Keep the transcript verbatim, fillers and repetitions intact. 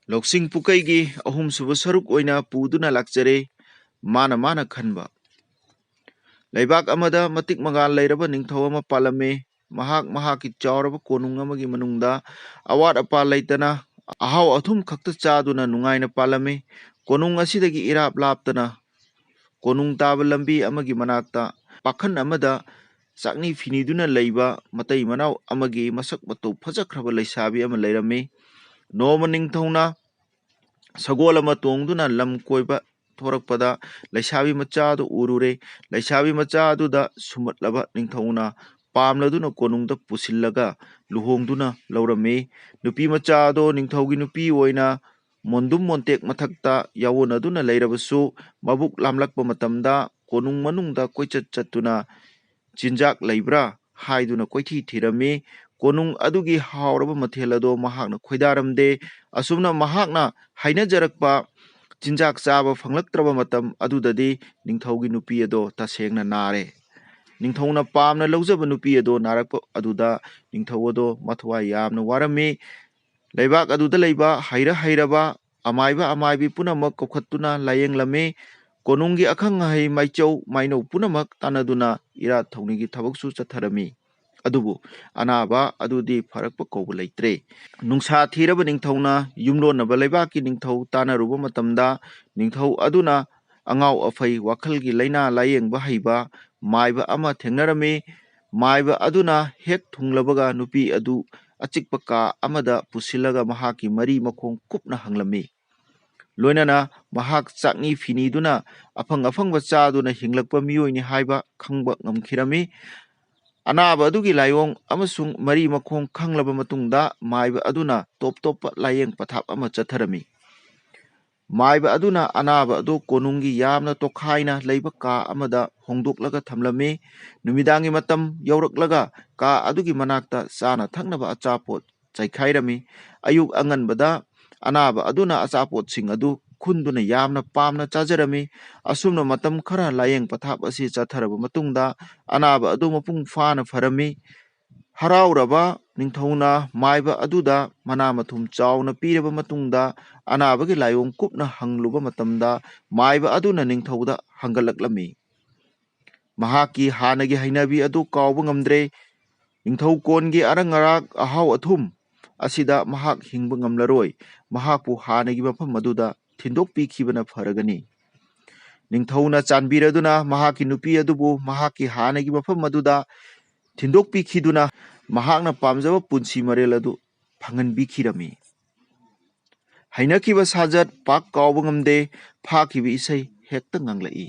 ꯂꯧꯁꯤꯡ ꯄꯨꯀꯩꯒꯤ ꯑꯍꯨꯝꯁꯨꯕ ꯁꯔꯨꯛ ꯑꯣꯏꯅ ꯄꯨꯗꯨꯅ ꯂꯥꯛꯆꯔꯦ꯫ ꯃꯥꯅ ꯃꯥꯅ ꯈꯟꯕ꯫ ꯂꯩꯕꯥꯛ ꯑꯃꯗ ꯃꯇꯤꯛ ꯃꯉꯥꯜ ꯂꯩꯔꯕ ꯅꯤꯡꯊꯧ ꯑꯃ ꯄꯥꯜꯂꯝꯃꯤ꯫ ꯃꯍꯥꯛ ꯃꯍꯥꯛꯀꯤ ꯆꯥꯎꯔꯕ ꯀꯣꯅꯨꯡ ꯑꯃꯒꯤ ꯃꯅꯨꯡꯗ ꯑꯋꯥꯠ ꯑꯄꯥ ꯂꯩꯇꯅ ꯑꯍꯥꯎ ꯑꯊꯨꯝ ꯈꯛꯇ ꯆꯥꯗꯨꯅ ꯅꯨꯡꯉꯥꯏꯅ ꯄꯥꯜꯂꯝꯃꯤ꯫ ꯀꯣꯅꯨꯡ ꯑꯁꯤꯗꯒꯤ ꯏꯔꯥꯞ ꯂꯥꯞꯇꯅ ꯀꯣꯅꯨꯡ ꯇꯥꯕ ꯂꯝꯕꯤ ꯑꯃꯒꯤ ꯃꯅꯥꯛꯇ ꯄꯥꯈꯟ ꯑꯃꯗ ꯆꯥꯛꯅꯤ ꯐꯤꯅꯤꯗꯨꯅ ꯂꯩꯕ ꯃꯇꯩ ꯃꯅꯥꯎ ꯑꯃꯒꯤ ꯃꯁꯛ ꯃꯇꯧ ꯐꯖꯈ꯭ꯔꯕ ꯂꯩꯁꯥꯕꯤ ꯑꯃ ꯂꯩꯔꯝꯃꯤ꯫ ꯅꯣꯡꯃ ꯅꯤꯡꯊꯧꯅ ꯁꯒꯣꯜ ꯑꯃ ꯇꯣꯡꯗꯨꯅ ꯂꯝ ꯀꯣꯏꯕ ꯊꯣꯔꯛꯄꯗ ꯂꯩꯁꯥꯕꯤ ꯃꯆꯥ ꯑꯗꯨ ꯎꯔꯨꯔꯦ꯫ ꯂꯩꯁꯥꯕꯤ ꯃꯆꯥ ꯑꯗꯨꯗ ꯁꯨꯝꯍꯠꯂꯕ ꯅꯤꯡꯊꯧꯅ ꯄꯥꯝꯂꯗꯨꯅ ꯀꯣꯅꯨꯡꯗ ꯄꯨꯁꯤꯜꯂꯒ ꯂꯨꯍꯣꯡꯗꯨꯅ ꯂꯧꯔꯝꯃꯤ꯫ ꯅꯨꯄꯤ ꯃꯆꯥ ꯑꯗꯣ ꯅꯤꯡꯊꯧꯒꯤ ꯅꯨꯄꯤ ꯑꯣꯏꯅ ꯃꯣꯟꯗꯨꯝ ꯃꯣꯟꯇꯦꯛ ꯃꯊꯛꯇ ꯌꯥꯑꯣꯟꯅꯗꯨꯅ ꯂꯩꯔꯕꯁꯨ, ꯃꯕꯨꯛ ꯂꯥꯝꯂꯛꯄ ꯃꯇꯝꯗ ꯀꯣꯅꯨꯡ ꯃꯅꯨꯡꯗ ꯀꯣꯏꯆꯠ ꯆꯠꯇꯨꯅ ꯆꯤꯟꯖꯥꯛ ꯂꯩꯕ꯭ꯔꯥ ꯍꯥꯏꯗꯨꯅ ꯀꯣꯏꯊꯤ ꯊꯤꯔꯝꯃꯤ꯫ ꯀꯣꯅꯨꯡ ꯑꯗꯨꯒꯤ ꯍꯥꯎꯔꯕ ꯃꯊꯦꯜ ꯑꯗꯣ ꯃꯍꯥꯛꯅ ꯈꯣꯏꯗꯥꯔꯝꯗꯦ꯫ ꯑꯁꯨꯝꯅ ꯃꯍꯥꯛꯅ ꯍꯩꯅꯖꯔꯛꯄ ꯆꯤꯟꯖꯥꯛ ꯆꯥꯕ ꯐꯪꯂꯛꯇ꯭ꯔꯕ ꯃꯇꯝ ꯑꯗꯨꯗꯗꯤ ꯅꯤꯡꯊꯧꯒꯤ ꯅꯨꯄꯤ ꯑꯗꯣ ꯇꯁꯦꯡꯅ ꯅꯥꯔꯦ꯫ ꯅꯤꯡꯊꯧꯅ ꯄꯥꯝꯅ ꯂꯧꯖꯕ ꯅꯨꯄꯤ ꯑꯗꯣ ꯅꯥꯔꯛꯄ ꯑꯗꯨꯗ ꯅꯤꯡꯊꯧ ꯑꯗꯣ ꯃꯊꯋꯥꯏ ꯌꯥꯝꯅ ꯋꯥꯔꯝꯃꯤ꯫ ꯂꯩꯕꯥꯛ ꯑꯗꯨꯗ ꯂꯩꯕ ꯍꯩꯔ ꯍꯩꯔꯕ ꯑꯃꯥꯏꯕ ꯑꯃꯥꯏꯕꯤ ꯄꯨꯝꯅꯃꯛ ꯀꯧꯈꯠꯇꯨꯅ ꯂꯥꯌꯦꯡꯂꯝꯃꯤ꯫ ꯀꯣꯅꯨꯡꯒꯤ ꯑꯈꯪ ꯑꯍꯩ ꯃꯥꯏꯆꯧ ꯃꯥꯏꯅꯧ ꯄꯨꯝꯅꯃꯛ ꯇꯥꯟꯅꯗꯨꯅ ꯏꯔꯥꯠ ꯊꯧꯅꯤꯒꯤ ꯊꯕꯛꯁꯨ ꯆꯠꯊꯔꯝꯃꯤ꯫ ꯑꯗꯨꯕꯨ ꯑꯅꯥꯕ ꯑꯗꯨꯗꯤ ꯐꯔꯛꯄ ꯀꯧꯕ ꯂꯩꯇ꯭ꯔꯦ꯫ ꯅꯨꯡꯁꯥ ꯊꯤꯔꯕ ꯅꯤꯡꯊꯧꯅ ꯌꯨꯝꯂꯣꯟꯅꯕ ꯂꯩꯕꯥꯛꯀꯤ ꯅꯤꯡꯊꯧ ꯇꯥꯟꯅꯔꯨꯕ ꯃꯇꯝꯗ, ꯅꯤꯡꯊꯧ ꯑꯗꯨꯅ ꯑꯉꯥꯎ ꯑꯐꯩ ꯋꯥꯈꯜꯒꯤ ꯂꯥꯏꯅꯥ ꯂꯥꯌꯦꯡꯕ ꯍꯩꯕ ꯃꯥꯏꯕ ꯑꯃ ꯊꯦꯡꯅꯔꯝꯃꯤ꯫ ꯃꯥꯏꯕ ꯑꯗꯨꯅ ꯍꯦꯛ ꯊꯨꯡꯂꯕꯒ ꯅꯨꯄꯤ ꯑꯗꯨ ꯑꯆꯤꯛꯄ ꯀꯥ ꯑꯃꯗ ꯄꯨꯁꯤꯜꯂꯒ ꯃꯍꯥꯛꯀꯤ ꯃꯔꯤ ꯃꯈꯣꯡ ꯀꯨꯞꯅ ꯍꯪꯂꯝꯃꯤ꯫ ꯂꯣꯏꯅꯅ ꯃꯍꯥꯛ ꯆꯥꯛꯅꯤ ꯐꯤꯅꯤꯗꯨꯅ ꯑꯐꯪ ꯑꯐꯪꯕ ꯆꯥꯗꯨꯅ ꯍꯤꯡꯂꯛꯄ ꯃꯤꯑꯣꯏꯅꯤ ꯍꯥꯏꯕ ꯈꯪꯕ ꯉꯝꯈꯤꯔꯝꯃꯤ꯫ ꯑꯅꯥꯕ ꯑꯗꯨꯒꯤ ꯂꯥꯏꯑꯣꯡ ꯑꯃꯁꯨꯡ ꯃꯔꯤ ꯃꯈꯣꯡ ꯈꯪꯂꯕ ꯃꯇꯨꯡꯗ ꯃꯥꯏꯕ ꯑꯗꯨꯅ ꯇꯣꯞ ꯇꯣꯞꯄ ꯂꯥꯏꯌꯦꯡ ꯄꯊꯥꯞ ꯑꯃ ꯆꯠꯊꯔꯝꯃꯤ꯫ ꯃꯥꯏꯕ ꯑꯗꯨꯅ ꯑꯅꯥꯕ ꯑꯗꯨ ꯀꯣꯅꯨꯡꯒꯤ ꯌꯥꯝꯅ ꯇꯣꯈꯥꯏꯅ ꯂꯩꯕ ꯀꯥ ꯑꯃꯗ ꯍꯣꯡꯗꯣꯛꯂꯒ ꯊꯝꯂꯝꯃꯤ꯫ ꯅꯨꯃꯤꯗꯥꯡꯒꯤ ꯃꯇꯝ ꯌꯧꯔꯛꯂꯒ ꯀꯥ ꯑꯗꯨꯒꯤ ꯃꯅꯥꯛꯇ ꯆꯥꯅ ꯊꯛꯅꯕ ꯑꯆꯥꯄꯣꯠ ꯆꯥꯏꯈꯥꯏꯔꯝꯃꯤ꯫ ꯑꯌꯨꯛ ꯑꯉꯟꯕꯗ ꯑꯅꯥꯕ ꯑꯗꯨꯅ ꯑꯆꯥꯄꯣꯠꯁꯤꯡ ꯑꯗꯨ ꯈꯨꯟꯗꯨꯅ ꯌꯥꯝꯅ ꯄꯥꯝꯅ ꯆꯥꯖꯔꯝꯃꯤ꯫ ꯑꯁꯨꯝꯅ ꯃꯇꯝ ꯈꯔ ꯂꯥꯏꯌꯦꯡ ꯄꯊꯥꯞ ꯑꯁꯤ ꯆꯠꯊꯔꯕ ꯃꯇꯨꯡꯗ ꯑꯅꯥꯕ ꯑꯗꯨ ꯃꯄꯨꯡ ꯐꯥꯅ ꯐꯔꯝꯃꯤ꯫ ꯍꯔꯥꯎꯔꯕ ꯅꯤꯡꯊꯧꯅ ꯃꯥꯏꯕ ꯑꯗꯨꯗ ꯃꯅꯥ ꯃꯊꯨꯝ ꯆꯥꯎꯅ ꯄꯤꯔꯕ ꯃꯇꯨꯡꯗ, ꯑꯅꯥꯕꯒꯤ ꯂꯥꯏꯑꯣꯡ ꯀꯨꯞꯅ ꯍꯪꯂꯨꯕ ꯃꯇꯝꯗ, ꯃꯥꯏꯕ ꯑꯗꯨꯅ ꯅꯤꯡꯊꯧꯗ ꯍꯪꯒꯠꯂꯛꯂꯝꯃꯤ꯫ ꯃꯍꯥꯛꯀꯤ ꯍꯥꯟꯅꯒꯤ ꯍꯩꯅꯕꯤ ꯑꯗꯨ ꯀꯥꯎꯕ ꯉꯝꯗ꯭ꯔꯦ꯫ ꯅꯤꯡꯊꯧ ꯀꯣꯟꯒꯤ ꯑꯔꯪ ꯑꯔꯥꯛ, ꯑꯍꯥꯎ ꯑꯊꯨꯝ ꯑꯁꯤꯗ ꯃꯍꯥꯛ ꯍꯤꯡꯕ ꯉꯝꯂꯔꯣꯏ꯫ ꯃꯍꯥꯛꯄꯨ ꯍꯥꯟꯅꯒꯤ ꯃꯐꯝ ꯑꯗꯨꯗ ꯊꯤꯟꯗꯣꯛꯄꯤꯈꯤꯕꯅ ꯐꯔꯒꯅꯤ꯫ ꯅꯤꯡꯊꯧꯅ ꯆꯥꯟꯕꯤꯔꯗꯨꯅ ꯃꯍꯥꯛꯀꯤ ꯅꯨꯄꯤ ꯑꯗꯨꯕꯨ ꯃꯍꯥꯛꯀꯤ ꯍꯥꯟꯅꯒꯤ ꯃꯐꯝ ꯑꯗꯨꯗ ꯊꯤꯟꯗꯣꯛꯄꯤꯈꯤꯗꯨꯅ ꯃꯍꯥꯛꯅ ꯄꯥꯝꯖꯕ ꯄꯨꯟꯁꯤ ꯃꯔꯦꯜ ꯑꯗꯨ ꯐꯪꯍꯟꯕꯤꯈꯤꯔꯝꯃꯤ꯫ ꯍꯩꯅꯈꯤꯕ ꯁꯥꯖꯠ ꯄꯥꯛ ꯀꯥꯎꯕ ꯉꯝꯗꯦ꯫ ꯐꯥꯈꯤꯕ ꯏꯁꯩ ꯍꯦꯛꯇ ꯉꯪꯂꯛꯏ꯫